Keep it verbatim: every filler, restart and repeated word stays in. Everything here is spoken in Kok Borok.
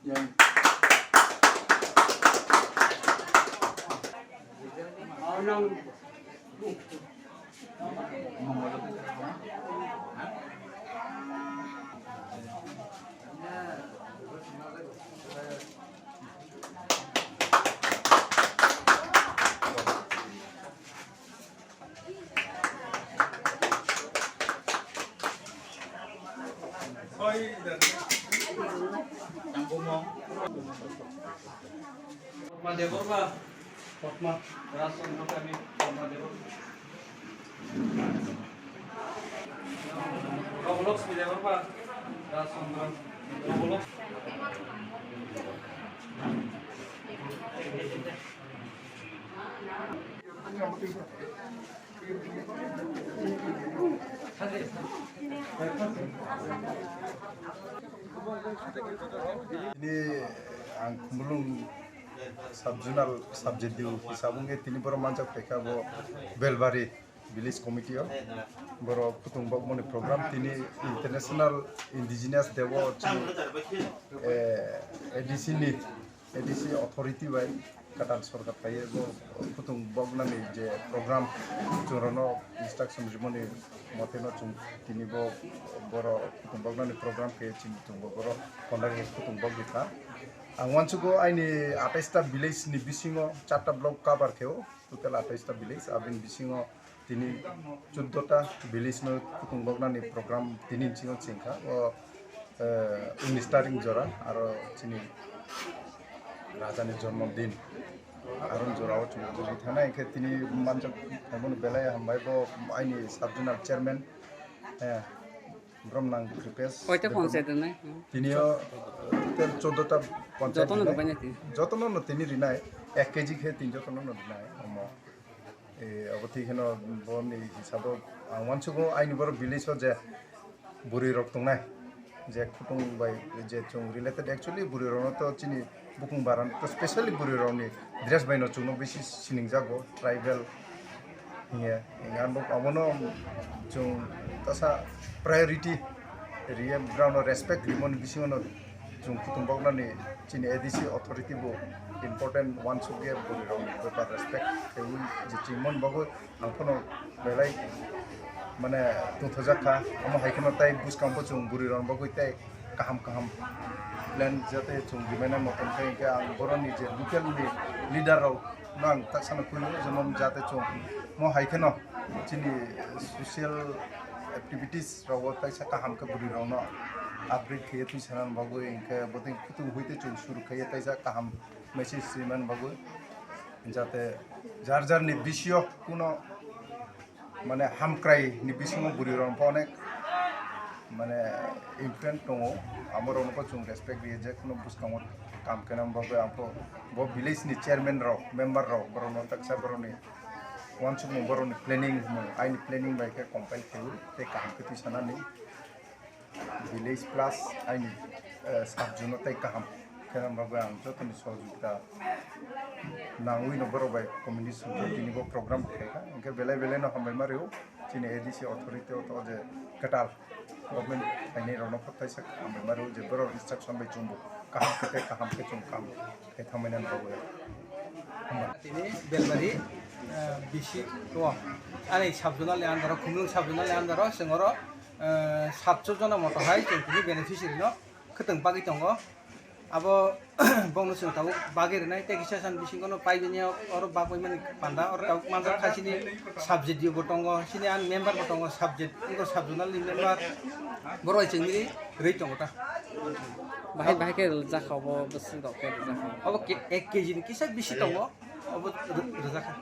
Padma Debbarma. Padma. Rajchandra kami Padma Debbarma. Gopalakshmi Debbarma. Rajchandra. Gopalakshmi. Ini ang kumulung subzonal subject diu hisab wngkhe tini borok manjak phaikha bo Belbari village committee o borok kutung bokmoni program tini International Indigenous Day o chini, eh, A D C ni A D C authority bai kwtal sorkar kaiye bo kutung boknani je program chwng rokno instruction rimani mote no chwng tini bo boro kutung boknani program khe chini tongo boro conduct khe kutung bok rikha. Ang uansugo aini atais ta village ni bisingo char ta block cover khe o total atais ta village aboni bisingo tini chuddo ta village no kutung boknani program tini bisingo chengkha o, eh, unis tarik jora aro chini raja ni jonmo din aro jora o chwng bujui thana hinkhe tini manjak omono belai hambai bo aini subzonal chairman, eh, Bromnang Kripesh Koita Debbarma. Panchayat rwnai? Tini o, eh, total chuddo ta panchayat Jotono rwnai. Rwbaina tini? Jotono no tini rinai, ek K G khe tini jotono no rinai, omo. Eh, abo thik heno boni hisabo ang uansugo aini borok village o je bwrwi rok tongnai, je kutung bai je chwng related, actually bwrwi rokno to chini bukung baran to specially bwrwi rokni dress bai no chwngno bisi siningjago tribal hiye. Ang bo abono chwng tasa priority riye, borokno respect rimoni bisingo no chwng kutung boknani chini A D C authority bo important uansukya bwrwi rokni bepar respect khewi je chwngmani bagwi ang phano belai mane tongthokjak kha. Omo hai kheno tai bwskango chwng bwrwi rokni bagwi tai kaham kaham plan jate chwng rimaina motom khe hinkhe ang borokni je local ni leader rok no ang tak sana khuyo jemon jate chwng mo hai kheno chini social activities rogo taisa kaham khe bwrwi rokno upgrade khe twi sana bagwi hinkhe botwi kutung huite chwng suru khe taisa kaham message rimani bagwi jate jar jar ni bisio kuno mane hamkrai ni bisingo bwrwi rok pho onek mane influence tongo, amo rok no chwng respect riya je kuno bwskango kam khe nang bagwi ang pho bo village ni chairman rok member rok borok no taksa borok ni uansukmung borok ni planning mung aini planning bai khe compile khe tei kaham khe twi sanani. Village plus aini, eh, sub zone no tei kaham khe nang bagwi ang jotoni sohojogita nangwi no borok bai community songkhe tini bo program khaikha hinkhe belai belai no hambai ma rw chini A D C authority o to je kwtal government phainai rok no kok taisa hambai ma rw je borok instruction bai chwngbo kaham khe tei kaham khe chwng kam khe thangmani bagwi. Tini Belbari, eh, bisi o. Ani sub zonal ni under o, Khumlung sub zonal ni under o, chwng oro, eh, satso jona moto hai chwng tini beneficiary no khwtwng bagwi tongo. Abo bongno chwng tabuk bagwi rwnai, tei kisa san bisingo no paibini oro bagwi mani panda, oro tabuk manjak kha chini subject bo tongo, chini ani member bo tongo, subject, wngkha sub zonal ni member, borok chwngni rwi tongo ta. Bahai bahai khe rwjak kha obo, bwswk rok khe rwjak kha. Obo ke-, ek K G ni kisa bisi tongo, obo rw-, rwjak kha.